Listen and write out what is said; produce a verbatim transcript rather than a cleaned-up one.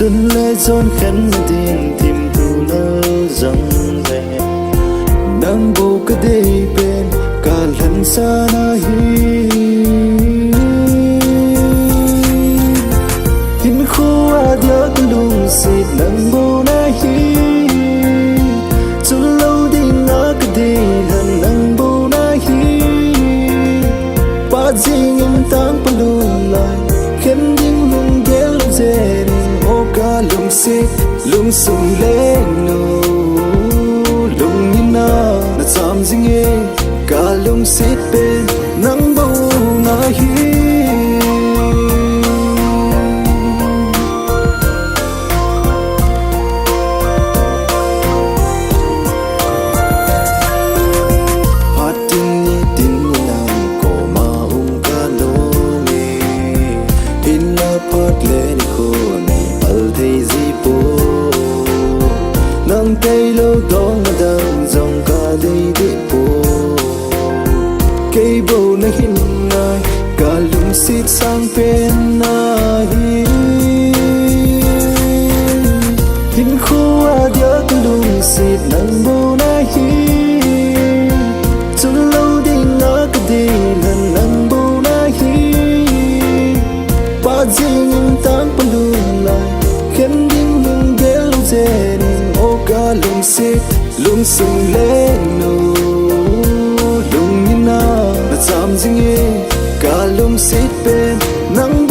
Tun le jon khen ding thim tu lal jong le, nang bou ka dei pen ka lhansah na hi. Hinkho a dia ka lungset nang bou na hi. Chulou ding a ka dei lhan nang bou na hi. Pa jing in tang palum lai, khen ding lunggel jen, o ka lungset, lungsung leng nu. Lungin a na cham jing e, ka lungset pen nang bou na hi. Phat tin ni tin ni nang koma um ka lung e. Hinla phat le nikho nei pal thei ji poi. Nang tailou dong na dang jong ka dei deh poi. Kei bou na hin ngai, ka lungset sang pen na hi. Hinkho a dia ka lungset nang bou na hi. Chulou ding a ka dei lhan nang bou na hi. Pa jing in tang palum lai, khen ding lunggel jen, o ka lungset, lungsung leng nu. Lungin a na cham jing e, ka lungset pen nang